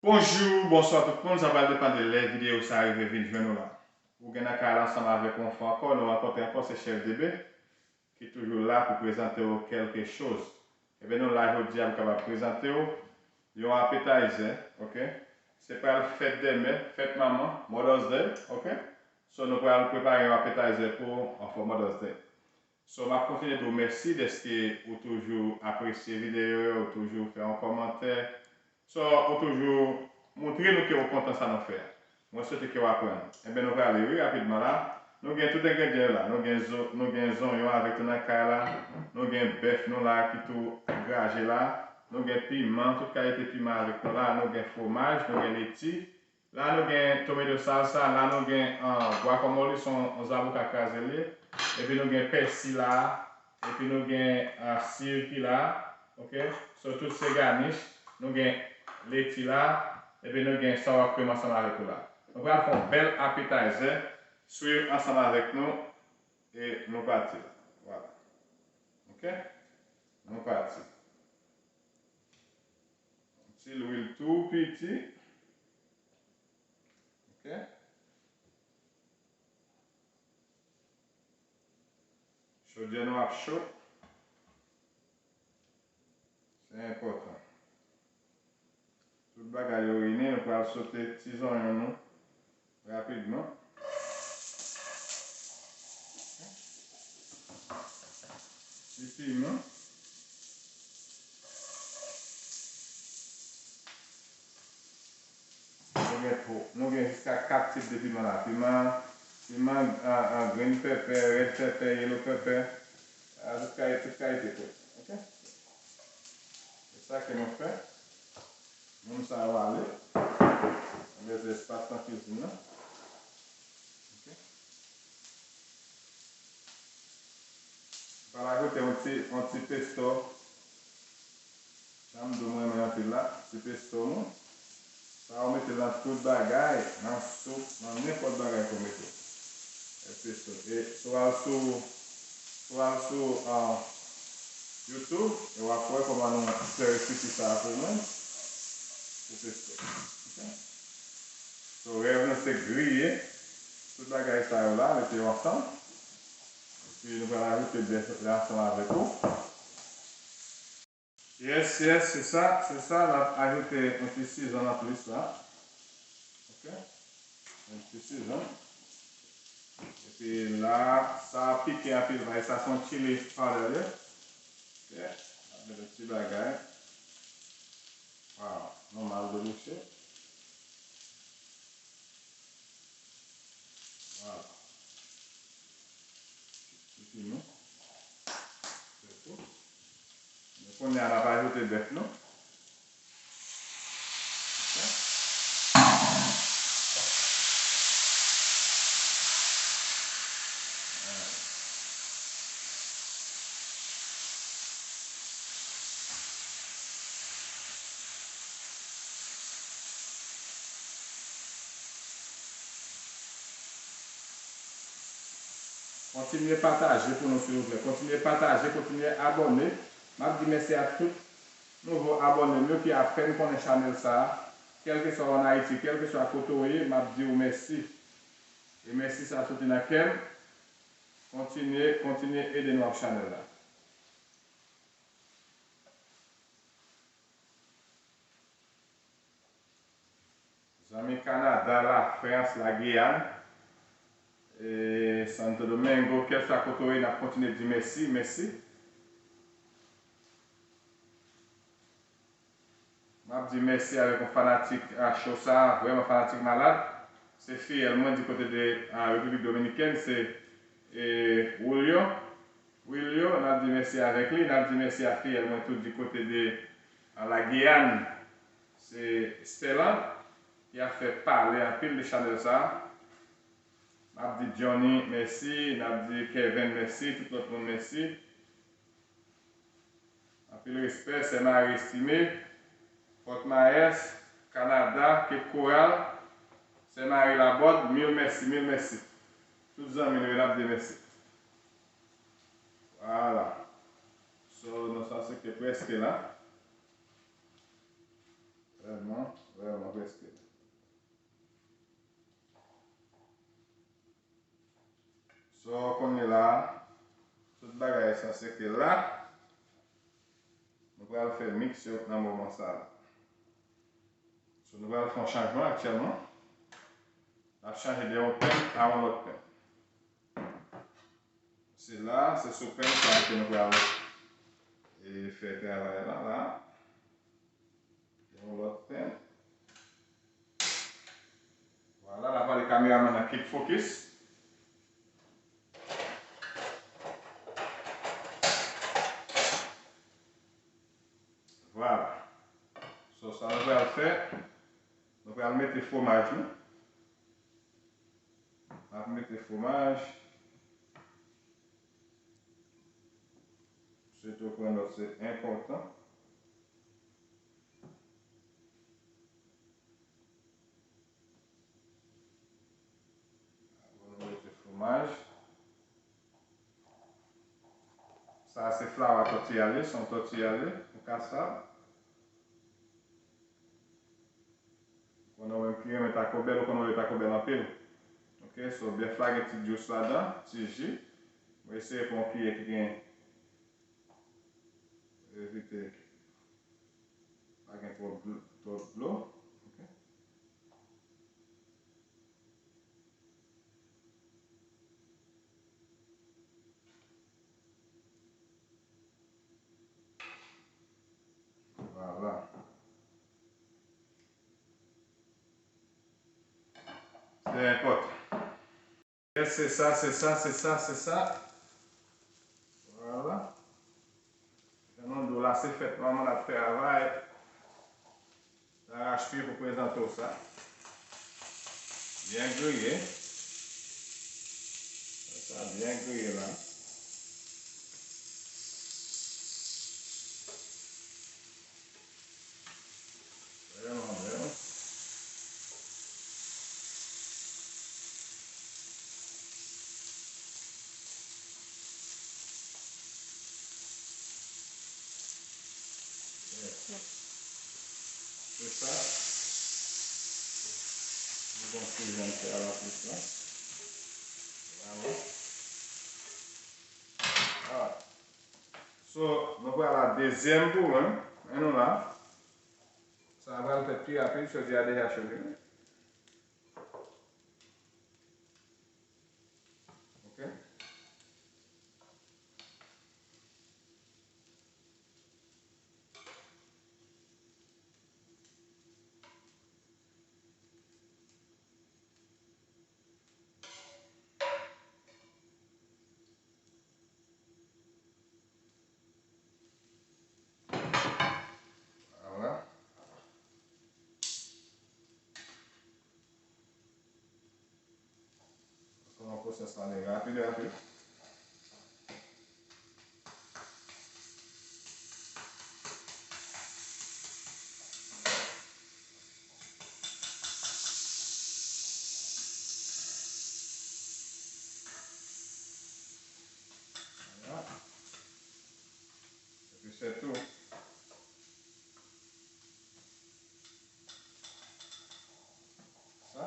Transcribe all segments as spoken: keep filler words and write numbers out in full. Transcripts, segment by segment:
Bonjou, bonswa tout moun, sa pral depann de lè videyo sa a rive vin jwenn ou la. Ou gen nan kay la ansanm avèk yon fwa ankò, nou rankontre ankò, se Chèf D B ki toujou la pou prezante w kèlke choz. Ebyen, nou la jodi a pou kapab prezante w yon appetizer, oke? Se pral fèt dè mè, fèt manman, Mother's Day, oke? So, nou pral prepare yon appetizer pou w for Mother's Day. So, m ap kontinye di w mèsi dèske ou toujou apresye videyo yo, ou toujou fè yon kòmantè. So, ou toujou montre nou ke ou kontan sa nou fè a. Mwen swete ke w aprann. Enben, nou prale wi rapidman la. Nou gen tout engredyan yo la. Nou gen zo, nou gen zonyon avèk tou nan kay la. Nou gen bèf nou la ki tou graje la. Nou gen piman, tout kalite piman avèk nou la. Nou gen fwomaj, nou gen leti. La nou gen tomato salsa, la nou gen ah, guacamole, se yon zaboka kraze l ye. Epi nou gen pèsi la, epi nou gen ah, siv ki la. Oke? So tout se ganish. Nou gen leti la, epi nou gen sour cream ansanm avèk ou la. Nou pral fè yon bèl appetizer. Swiv ansanm avèk nou e nou pati. Vwala. Oke? Nou pati. Ti lwil tou piti. Oke? Chodyè nou ap cho. Se enpòtan. Tout bagay yo reyini, nou pral sote ti zonyon nou rapidman. Ti piman. Nou gen pou, nou gen jiska kat tip de piman la. Piman, piman, ah, ah, green pepper, red pepper, yellow pepper. Ah, tout kalite, tout kalite tou. Oke? Se sa ke nou fè. Moun sa yo ale. Ann bezwen espas nan kizin nan. Oke. Pral ajoute yon ti, yon ti pesto. Sa m di w mwen renmen anpil la, ti pesto mwen. Sa ou mete nan tout bagay, nan soup, nan nenpòt bagay ke w mete. E pesto. E si w al sou, si w al sou ah, YouTube, e w ap wè kòman nou fè resiti sa a pou mwen. Pou pesto. Oke? So, rèv nou se griye tout bagay sa yo la, mete yo ansanm. Epi nou pral ajoute bèf la ansanm avèk ou. Yes, yes, se sa, se sa, n ap ajoute yon ti sizonn anplis la. Oke? Yon ti sizonn. Epi la, sa pike anpil, paske sa se yon chili powder li ye. Oke? N ap mete yon ti bagay. Waw, yon mal de bouche. Vwala. Epi nou fè tou. Men kounye a n ap ajoute bèf nou. Oke. Vwala. Kontinye pataje pou nou, silvouplè. Kontinye pataje, kontinye abòne. M ap di mèsi a tout nouvo abòne m yo ki apèn konnen chanèl sa a. Kèlkeswa w ann Ayiti, kèlkeswa kote w ye, m ap di w mèsi. E mèsi sa a soti nan kè m. Kontinye, kontinye ede nou ak chanèl la. Zanmi Kanada, Lafrans, Lagiyàn, e Santo Domingo, kèlkeswa kote w ye, n ap kontinye di mèsi, mèsi. M ap di mèsi avèk yon fanatik a show sa a, vrèman fanatik malad. Se fiyèl mwen di kote de a Repiblik Dominikèn, se e Julio. Julio, n ap di mèsi avèk li, n ap di mèsi a fiyèl mwen tou di kote de a Lagiyàn, se Stella, ki ap fè pale anpil de chanèl sa a. N ap di Johnny mèsi, n ap di Kevin mèsi, tout lòt moun mèsi. Anpil respè, Sè Mari Estime, Fort Myers, Kanada, Cape Coral, Sè Mari Labòd, mil mèsi, mil mèsi. Tout zanmi nou yo, n ap di mèsi. Vwala. So, nou sa se ke prèske la. Vrèman, vrèman, Prèske la. So, kounye la, tout bagay sa se ke la. Nou pral fè miks yo nan moman sa la. So, nou pral fè yon chanjman aktyèlman. N ap chanje de yon pèn a yon lòt pèn. Se la, se sou pèn sa ke nou pral, e, fè travay la, la. Yon lòt pèn. Vwala, n ap mande kameramann nan kite fokis. Vwala. So, sa nou pral fè, nou pral mete fwomaj nou. N ap mete fwomaj. Sitou pou nou, se enpòtan. Apre nou mete fwomaj. Sa se flawa tòtiya li, se yon tòtiya li, yon kasab. Konnen ou menm ki renmen Taco Bell, ou konnen ou renmen Taco Bell anpil. Ok, so byen flage ti jus ladan, ti ji. Mwen eseye pran yon kiyè ki gen, evite pa gen twòp dlo, twòp dlo. Ok. Vwala. Se enpòtan. Yes, se sa, se sa, se sa, se sa. Vwala. Jan nou di w la, se fèt manman n ap travay. N arachpye pou prezante w sa. Byen griye. Sa byen griye la. Vrèman bèl. Yes. Se sa. Nou bon ti jan fè a la plis la. Vwala. Alright. So, nou pral a dezyèm pou mwen. Men nou la. Sa pral fèt pi rapid, chòdyè a deja chofe. Ok. Vwala. Kòman pwosès la ale rapid, rapid. Vwala. Epi se tou. Sa.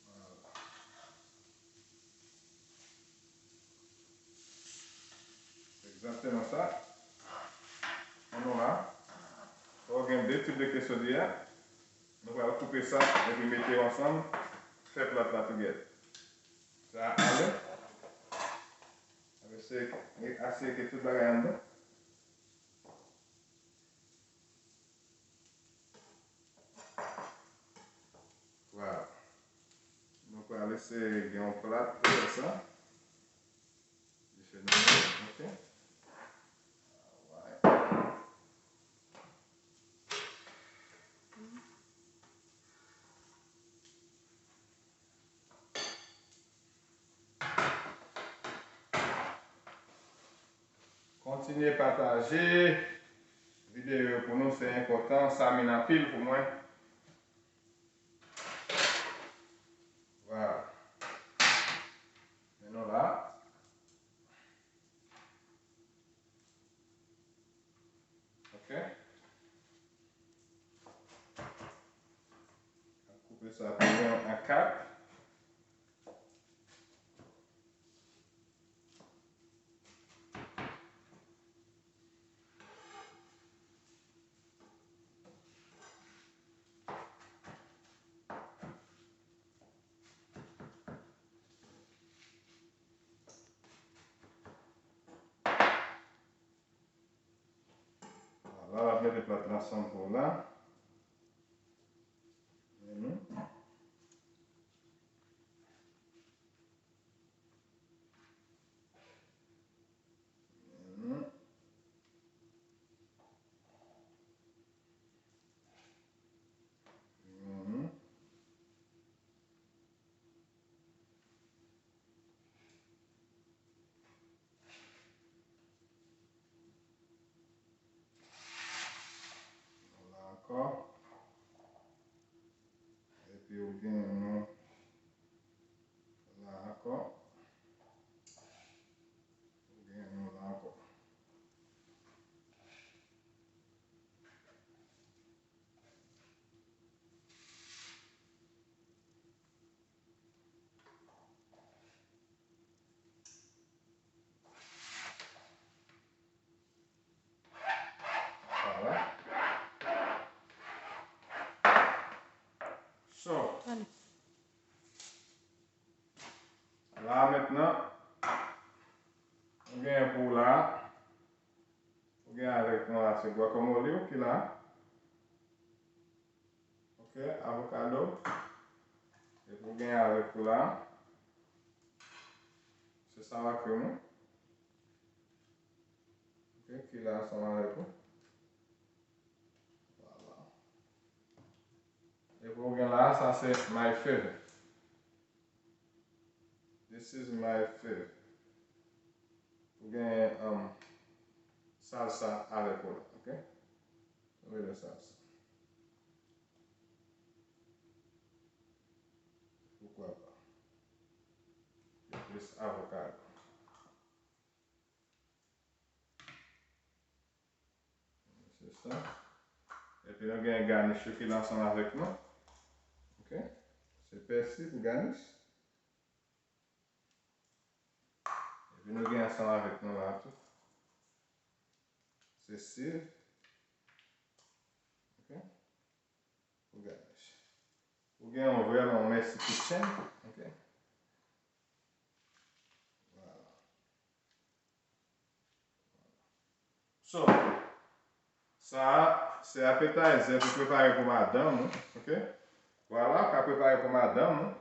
Vwala. Egzakteman sa. Ann nou la. Fò w gen de tip de kesodya. Nou pral koupe sa epi mete yo ansanm, fè plat la together. Sa ale. Asire, asire ke tout bagay anndan. Vwala. Nou pral eseye gen yon plat pou fè sa. Dife nou, ok. Alright. Kontinye pataje videyo yo pou nou, se enpòtan, sa mennen anpil pou mwen. Vwala. Men nou la. Ok. Koupe sa pou mwen an kat. Vwala, l ap mete plat la ansanm pou w la. Mhm. Mhm. Mhm. La ankò. Epi ou gen nou la ankò. Ou gen nou la ankò. Vwala. So, la mentnan, ou gen pou la, ou gen avèk nou la, se guacamole ou ki la. Ok, avokado. Epi ou gen avèk ou la. Se sour cream, wi. Ok, ki la ansanm avèk ou. Vwala. Epi ou gen la, sa se my favorite. This is my favorite. Ou gen, um, salsa avèk ou la, ok? Ou rele salsa. Poukwa pa? Gen plis avokado. Se sa. Epi nou gen ganis yo ki la ansanm avèk nou. Ok? Se pèsi pou ganis. Epi nou gen ansanm avèk nou la tou. Se siv. Ok? Pou ganis. Ou gen yon vrèman yon mèsi kitchen. Ok? Vwala. So, sa a, se appetizer pou prepare pou madanm ou, ok? Vwala, ka prepare pou madanm ou,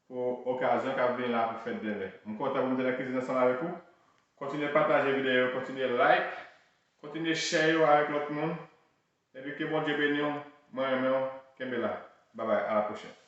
pou okazyon k ap vini la pou fèt demen. M kontan pou m te nan kizin ansanm avèk ou. Kontinye pataje videyo yo, kontinye like, kontinye share yo avèk lòt moun. Epi ke Bondye beni w, mwen renmen w, kenbe la. Babay, a la pwochèn.